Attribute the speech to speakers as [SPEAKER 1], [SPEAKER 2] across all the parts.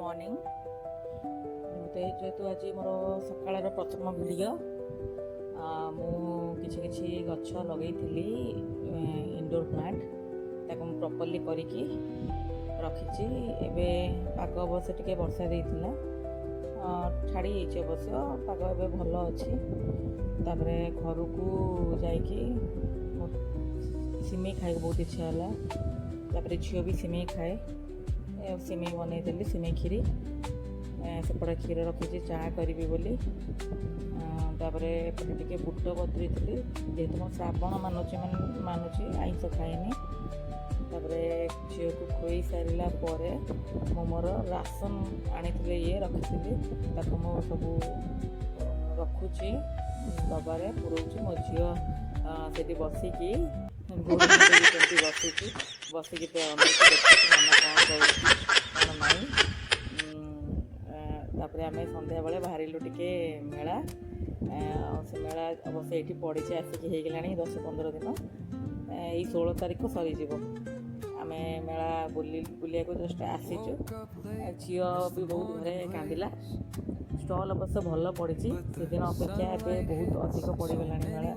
[SPEAKER 1] Morning. ମୋତେ ଯେହେତୁ ଆଜି ମୋର ସକାଳର ପ୍ରଥମ ଭିଡ଼ିଓ, ମୁଁ କିଛି କିଛି ଗଛ ଲଗେଇଥିଲି, ଇନଡୋର୍ ପ୍ଲାଣ୍ଟ, ତାକୁ ମୁଁ ପ୍ରପର୍ଲି କରିକି ରଖିଛି। ଏବେ ପାଗ ଅବଶ୍ୟ ଟିକେ ବର୍ଷା ଦେଇଥିଲା, ଛାଡ଼ି ଯାଇଛି ଅବଶ୍ୟ, ପାଗ ଏବେ ଭଲ ଅଛି। ତାପରେ ଘରକୁ ଯାଇକି ମୋ ସିମେଇ ଖାଇବାକୁ ବହୁତ ଇଚ୍ଛା ହେଲା। ତାପରେ ଝିଅ ବି ସିମେଇ ଖାଏ, ସିମେଇ ବନେଇଦେଲି, ସିମେଇ କ୍ଷୀରି। ସେପଟେ କ୍ଷୀର ରଖିଛି ଚା କରିବି ବୋଲି। ତାପରେ ଏପଟେ ଟିକେ ବୁଟ ବତୁରେଇଥିଲି। ଯେହେତୁ ମୁଁ ଶ୍ରାବଣ ମାନୁଛି, ମାନେ ମାନୁଛି, ଆଇଁଷ ଖାଏନି। ତାପରେ ଝିଅକୁ ଖୁଆଇ ସାରିଲା ପରେ ମୁଁ ମୋର ରାସନ ଆଣିଥିଲି, ଇଏ ରଖିଥିଲି, ତାକୁ ମୁଁ ସବୁ ରଖୁଛି, ଡବାରେ ପୁରଉଛି। ମୋ ଝିଅ ସେଠି ବସିକି ଗୋଡ଼ ମୁଣ୍ଡେଇକି ସେମିତି ବସିଛି, ବସିକି ତ ଅନେଇକି ଦେଖୁଛି ମାମା କ'ଣ କରୁଛି, କ'ଣ ନାହିଁ। ତାପରେ ଆମେ ସନ୍ଧ୍ୟାବେଳେ ବାହାରିଲୁ ଟିକେ ମେଳା। ଆଉ ସେ ମେଳା ଅବଶ୍ୟ ଏଇଠି ପଡ଼ିଛି ଆସିକି ହେଇଗଲାଣି 10-15 ଦିନ। ଏଇ 16 ତାରିଖ ସରିଯିବ। ଆମେ ମେଳା ବୁଲିବାକୁ ଜଷ୍ଟ ଆସିଛୁ। ଝିଅ ବି ବହୁତ ଘରେ କାନ୍ଦିଲା। ଷ୍ଟଲ୍ ଅବଶ୍ୟ ଭଲ ପଡ଼ିଛି, ସେଦିନ ଅପେକ୍ଷା ଏବେ ବହୁତ ଅଧିକ ପଡ଼ିଗଲାଣି ମେଳା।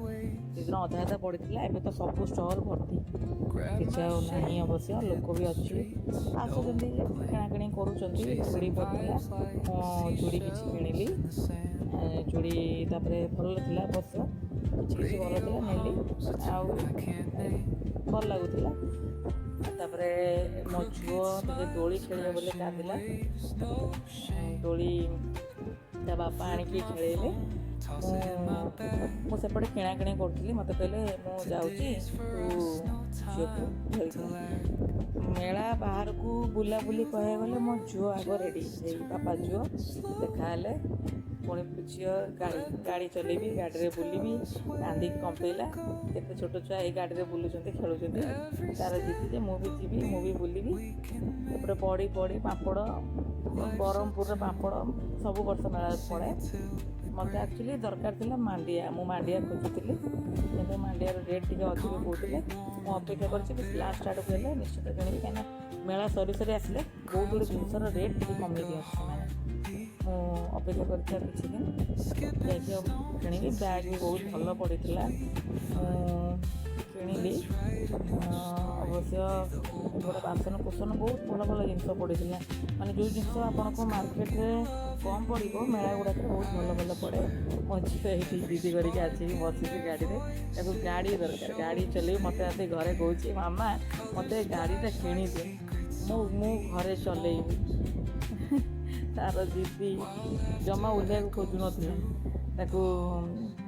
[SPEAKER 1] ସେଦିନ ଅଧା ଅଧା ପଡ଼ିଥିଲା, ଏବେ ତ ସବୁ ଷ୍ଟଲ୍ ଭର୍ତ୍ତି, କିଛି ଆଉ ନାହିଁ। ଅବଶ୍ୟ ଲୋକ ବି ଅଛି, ଆସୁଛନ୍ତି, କିଣାକିଣି କରୁଛନ୍ତି। ଚୁଡ଼ି ପଡ଼ିଥିଲା, ମୁଁ ଚୁଡ଼ି କିଛି କିଣିଲି। ଚୁଡ଼ି ତାପରେ ଭଲ ଥିଲା ଅବଶ୍ୟ, କିଛି କିଛି ଭଲ ଥିଲା, ନେଲି ଆଉ ଭଲ ଲାଗୁଥିଲା। ତାପରେ ମୋ ଝିଅ ଟିକେ ଦୋଳି ଖେଳିବ ବୋଲି କାନ୍ଦିଲା। ଦୋଳି ତା ବାପା ଆଣିକି ଖେଳେଇଲେ। ମୁଁ ସେପଟେ କିଣାକିଣି କରୁଥିଲି। ମୋତେ କହିଲେ, ମୁଁ ଯାଉଛି, ତୁ ଝିଅକୁ ଧରିଥା। ମେଳା ବାହାରକୁ ବୁଲାବୁଲି କହିବାକୁ ଗଲେ ମୋ ଝିଅ ଆଗ ରେଡ଼ି। ସେଇ ବାପା ଝିଅ ଦେଖାହେଲେ ପୁଣି ଝିଅ ଗାଡ଼ି ଗାଡ଼ି ଚଲେଇବି, ଗାଡ଼ିରେ ବୁଲିବି, କାନ୍ଦିକି କମ୍ପେଇଲା। କେତେ ଛୋଟ ଛୁଆ ଏଇ ଗାଡ଼ିରେ ବୁଲୁଛନ୍ତି, ଖେଳୁଛନ୍ତି। ତାର ଜିଦି ଯେ ମୁଁ ବି ଯିବି, ମୁଁ ବି ବୁଲିବି। ଏପଟେ ବଡ଼ି ପଡ଼ି ପାମ୍ପଡ଼, ବ୍ରହ୍ମପୁରର ପାମ୍ପଡ଼ ସବୁ ବର୍ଷ ମେଳାରେ ପଡ଼େ। ମୋତେ ଆକ୍ଚୁଆଲି ଦରକାର ଥିଲା ମାଣ୍ଡିଆ। ମୁଁ ମାଣ୍ଡିଆ ଖୋଜୁଥିଲି, କିନ୍ତୁ ମାଣ୍ଡିଆର ରେଟ୍ ଟିକେ ଅଧିକ କହୁଥିଲେ। ମୁଁ ଅପେକ୍ଷା କରିଛି କି ଲାଷ୍ଟ ଆଡ଼କୁ ହେଲେ ନିଶ୍ଚିତ କିଣିବି, କାହିଁକିନା ମେଳା ସରି ସରି ଆସିଲେ ବହୁତ ଗୁଡ଼ିଏ ଜିନିଷର ରେଟ୍ ଟିକେ କମେଇ ଦିଅନ୍ତି ସେମାନେ। ମୁଁ ଅପେକ୍ଷା କରିଛି ଆଉ କିଛି ଦିନ ଯାଇକି ଆଉ କିଣିବି। ବ୍ୟାଗ୍ ବି ବହୁତ ଭଲ ପଡ଼ିଥିଲା, ମୁଁ କିଣିଲି। ଅବଶ୍ୟ ଏପଟେ ବାସନ କୁସନ ବହୁତ ଭଲ ଭଲ ଜିନିଷ ପଡ଼ିଥିଲା। ମାନେ ଯେଉଁ ଜିନିଷ ଆପଣଙ୍କୁ ମାର୍କେଟରେ କମ୍ ପଡ଼ିବ, ମେଳା ଗୁଡ଼ାକରେ ବହୁତ ଭଲ ଭଲ ପଡ଼େ। ମୋ ଝିଅ ଏଇଠି ଜିଦି କରିକି ଆସିକି ବସିଛି ଗାଡ଼ିରେ। ତାକୁ ଗାଡ଼ି ଦରକାର, ଗାଡ଼ି ଚଲେଇବି। ମୋତେ ଆସି ଘରେ କହୁଛି, ମାମା, ମୋତେ ଗାଡ଼ିଟା କିଣିଦିଅ, ମୁଁ ଘରେ ଚଲେଇବି। ତାର ଜିଦି, ଜମା ଓହ୍ଲେଇବାକୁ ଖୋଜୁନଥିଲା। ତାକୁ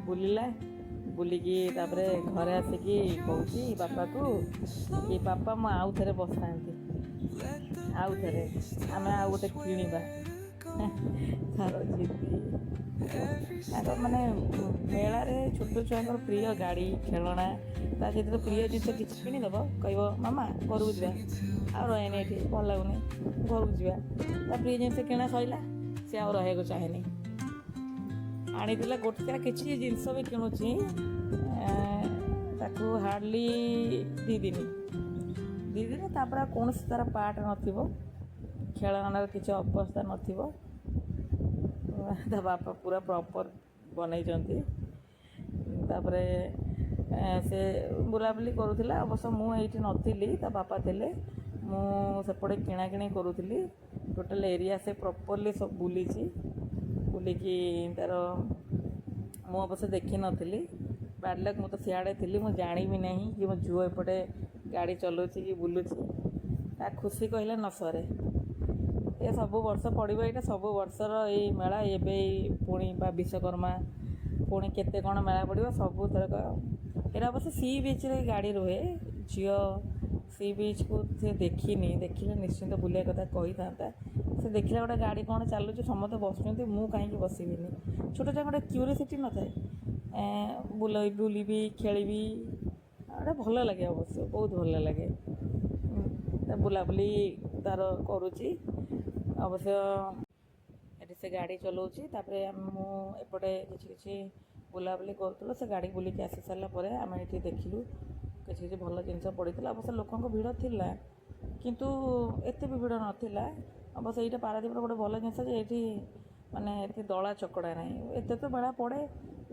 [SPEAKER 1] ବୁଲିଲା, ବୁଲିକି ତାପରେ ଘରେ ଆସିକି କହୁଛି ବାପାକୁ କି ବାପା, ମୁଁ ଆଉ ଥରେ ବସିଥାନ୍ତି, ଆଉ ଥରେ ଆମେ ଆଉ ଗୋଟେ କିଣିବା। ତାର ଜିଦି। ତାଙ୍କ ମାନେ ମେଳାରେ ଛୋଟ ଛୁଆଙ୍କର ପ୍ରିୟ ଗାଡ଼ି, ଖେଳଣା। ତା ଯେତେବେଳେ ପ୍ରିୟ ଜିନିଷ କିଛି କିଣିଦେବ, କହିବ, ମାମା, ଘରକୁ ଯିବା, ଆଉ ରହେନି ଏଠି, ଭଲ ଲାଗୁନି, ଘରକୁ ଯିବା। ତା ପ୍ରିୟ ଜିନିଷ କିଣା ସରିଲା, ସେ ଆଉ ରହିବାକୁ ଚାହେଁନି। ଆଣିଥିଲା ଗୋଟେ କିଛି ଜିନିଷ ବି କିଣୁଛି, ତାକୁ ହାର୍ଡ଼ଲି 2 ଦିନ, 2 ଦିନ, ତାପରେ ଆଉ କୌଣସି ତା'ର ପାର୍ଟ ନଥିବ, ଖେଳଣାର କିଛି ଅବସ୍ଥା ନଥିବ। ତା ବାପା ପୁରା ପ୍ରପର୍ ବନେଇଛନ୍ତି। ତାପରେ ସେ ବୁଲାବୁଲି କରୁଥିଲା। ଅବଶ୍ୟ ମୁଁ ଏଇଠି ନଥିଲି, ତା ବାପା ଥିଲେ, ମୁଁ ସେପଟେ କିଣାକିଣି କରୁଥିଲି। ଟୋଟାଲ୍ ଏରିଆ ସେ ପ୍ରପର୍ଲି ସବୁ ବୁଲିଛି। ବୁଲିକି ତାର, ମୁଁ ଅବଶ୍ୟ ଦେଖିନଥିଲି, ବ୍ୟାଡ଼୍ ଲକ୍, ମୁଁ ତ ସିଆଡ଼େ ଥିଲି, ମୁଁ ଜାଣିବି ନାହିଁ କି ମୋ ଝିଅ ଏପଟେ ଗାଡ଼ି ଚଲାଉଛି କି ବୁଲୁଛି। ତା ଖୁସି କହିଲେ ନ ସରେ। ଏ ସବୁ ବର୍ଷ ପଡ଼ିବ ଏଇଟା, ସବୁ ବର୍ଷର ଏଇ ମେଳା। ଏବେ ଏଇ ପୁଣି ବା ବିଶ୍ୱକର୍ମା, ପୁଣି କେତେ କ'ଣ ମେଳା ପଡ଼ିବ ସବୁଥରକ। ଏଇଟା ଅବଶ୍ୟ ସି ବିଚ୍ରେ ଗାଡ଼ି ରୁହେ। ଝିଅ ସି ବିଚ୍କୁ ସେ ଦେଖିନି, ଦେଖିଲେ ନିଶ୍ଚିନ୍ତ ବୁଲିବା କଥା କହିଥାନ୍ତା। ସେ ଦେଖିଲା ଗୋଟେ ଗାଡ଼ି କ'ଣ ଚାଲୁଛି, ସମସ୍ତେ ବସୁଛନ୍ତି, ମୁଁ କାହିଁକି ବସିବିନି? ଛୋଟ ଛୁଆଙ୍କ ଗୋଟେ କ୍ୟୁରିସିଟି ନଥାଏ? ବୁଲିବି, ଖେଳିବି, ଏଇଟା ଭଲ ଲାଗେ ଅବଶ୍ୟ, ବହୁତ ଭଲ ଲାଗେ। ବୁଲାବୁଲି ତାର କରୁଛି। ଅବଶ୍ୟ ଏଠି ସେ ଗାଡ଼ି ଚଲାଉଛି। ତାପରେ ମୁଁ ଏପଟେ କିଛି କିଛି ବୁଲାବୁଲି କରୁଥିଲୁ। ସେ ଗାଡ଼ି ବୁଲିକି ଆସି ସାରିଲା ପରେ ଆମେ ଏଠି ଦେଖିଲୁ କିଛି କିଛି ଭଲ ଜିନିଷ ପଡ଼ିଥିଲା। ଅବଶ୍ୟ ଲୋକଙ୍କ ଭିଡ଼ ଥିଲା, କିନ୍ତୁ ଏତେ ବି ଭିଡ଼ ନଥିଲା। ଅବଶ୍ୟ ଏଇଟା ପାରାଦ୍ୱୀପର ଗୋଟେ ଭଲ ଜିନିଷ ଯେ ଏଇଠି ମାନେ ଏତେ ଦଳା ଚକଡ଼ା ନାହିଁ। ଏତେ ତ ମେଳା ପଡ଼େ,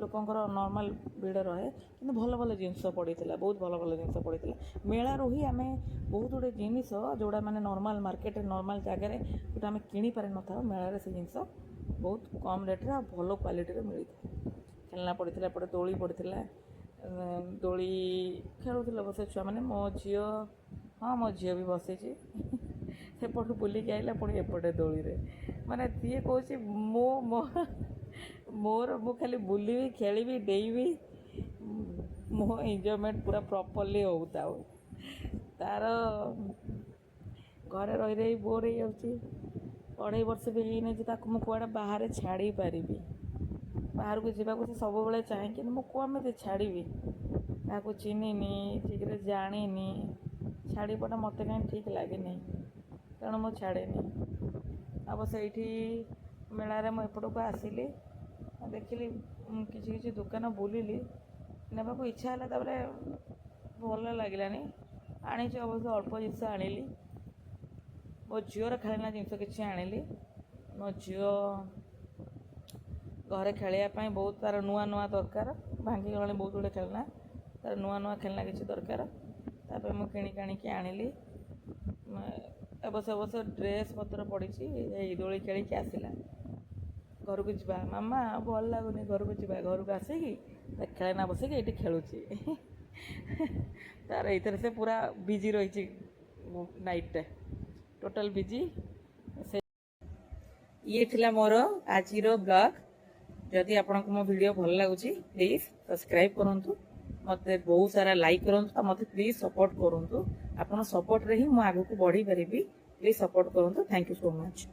[SPEAKER 1] ଲୋକଙ୍କର ନର୍ମାଲ୍ ଭିଡ଼ ରହେ, କିନ୍ତୁ ଭଲ ଭଲ ଜିନିଷ ପଡ଼ିଥିଲା, ବହୁତ ଭଲ ଭଲ ଜିନିଷ ପଡ଼ିଥିଲା। ମେଳାରୁ ହିଁ ଆମେ ବହୁତ ଗୁଡ଼ିଏ ଜିନିଷ, ଯେଉଁଟା ମାନେ ନର୍ମାଲ୍ ମାର୍କେଟରେ, ନର୍ମାଲ୍ ଜାଗାରେ ଯେଉଁଟା ଆମେ କିଣିପାରିନଥାଉ, ମେଳାରେ ସେ ଜିନିଷ ବହୁତ କମ୍ ରେଟ୍ରେ ଆଉ ଭଲ କ୍ୱାଲିଟିରେ ମିଳିଥାଏ। ଖେଳନା ପଡ଼ିଥିଲା, ଏପଟେ ଦୋଳି ପଡ଼ିଥିଲା। ଦୋଳି ଖେଳୁଥିଲେ ଅବଶ୍ୟ ଛୁଆମାନେ। ମୋ ଝିଅ, ହଁ, ମୋ ଝିଅ ବି ବସିଛି। ସେପଟୁ ବୁଲିକି ଆଇଲା, ପୁଣି ଏପଟେ ଦୋଳିରେ। ମାନେ ସିଏ କହୁଛି, ମୁଁ ମୋ ମୋର ମୁଁ ଖାଲି ବୁଲିବି, ଖେଳିବି, ଡେଇଁବି, ମୋ ଏନ୍ଜୟମେଣ୍ଟ ପୁରା ପ୍ରପରଲି ହେଉଥାଉ। ତାର ଘରେ ରହି ରହି ବୋର୍ ହେଇଯାଉଛି। 2.5 ବର୍ଷ ବି ହେଇନି ଯେ ତାକୁ ମୁଁ କୁଆଡ଼େ ବାହାରେ ଛାଡ଼ି ପାରିବି। ବାହାରକୁ ଯିବାକୁ ସେ ସବୁବେଳେ ଚାହେଁ, କିନ୍ତୁ ମୁଁ କେମିତି ଛାଡ଼ିବି? କାହାକୁ ଚିହ୍ନିନି, ଠିକ୍ରେ ଜାଣିନି। ଛାଡ଼ିବାଟା ମୋତେ କାହିଁ ଠିକ୍ ଲାଗେନି, ତେଣୁ ମୁଁ ଛାଡ଼େନି। ଅବଶ୍ୟ ଏଇଠି ମେଳାରେ ମୁଁ ଏପଟକୁ ଆସିଲି, ଦେଖିଲି, କିଛି କିଛି ଦୋକାନ ବୁଲିଲି, ନେବାକୁ ଇଚ୍ଛା ହେଲା, ତାପରେ ଭଲ ଲାଗିଲାନି। ଆଣିଛି ଅବଶ୍ୟ, ଅଳ୍ପ ଜିନିଷ ଆଣିଲି। ମୋ ଝିଅର ଖେଳନା ଜିନିଷ କିଛି ଆଣିଲି। ମୋ ଝିଅ ଘରେ ଖେଳିବା ପାଇଁ ବହୁତ ତାର ନୂଆ ନୂଆ ଦରକାର। ଭାଙ୍ଗିଗଲାଣି ବହୁତ ଗୁଡ଼ିଏ ଖେଳନା, ତାର ନୂଆ ନୂଆ ଖେଳନା କିଛି ଦରକାର। ତାପରେ ମୁଁ କିଣିକି ଆଣିକି ଆଣିଲି। ଅବଶ୍ୟ ଅବଶ୍ୟ ଡ୍ରେସ୍ ପତ୍ର ପଡ଼ିଛି। ଏଇ ଦୋଳି ଖେଳିକି ଆସିଲା, ଘରକୁ ଯିବା ମାମା, ଭଲ ଲାଗୁନି, ଘରକୁ ଯିବା। ଘରକୁ ଆସିକି ତା ଖେଳନା ବସିକି ଏଇଠି ଖେଳୁଛି। ତାର ଏଇଥିରେ ସେ ପୁରା ବିଜି ରହିଛି, ନାଇଟ୍ଟା ଟୋଟାଲ୍ ବିଜି ସେ। ଇଏ ଥିଲା ମୋର ଆଜିର ବ୍ଲଗ୍। ଯଦି ଆପଣଙ୍କୁ ମୋ ଭିଡ଼ିଓ ଭଲ ଲାଗୁଛି, ପ୍ଲିଜ୍ ସବସ୍କ୍ରାଇବ୍ କରନ୍ତୁ, ମୋତେ ବହୁତ ସାରା ଲାଇକ୍ କରନ୍ତୁ ଆଉ ମୋତେ ପ୍ଲିଜ୍ ସପୋର୍ଟ କରନ୍ତୁ। ଆପଣ ସପୋର୍ଟରେ ହିଁ ମୁଁ ଆଗକୁ ବଢ଼ିପାରିବି। ପ୍ଲିଜ୍ ସପୋର୍ଟ କରନ୍ତୁ। Thank you so much.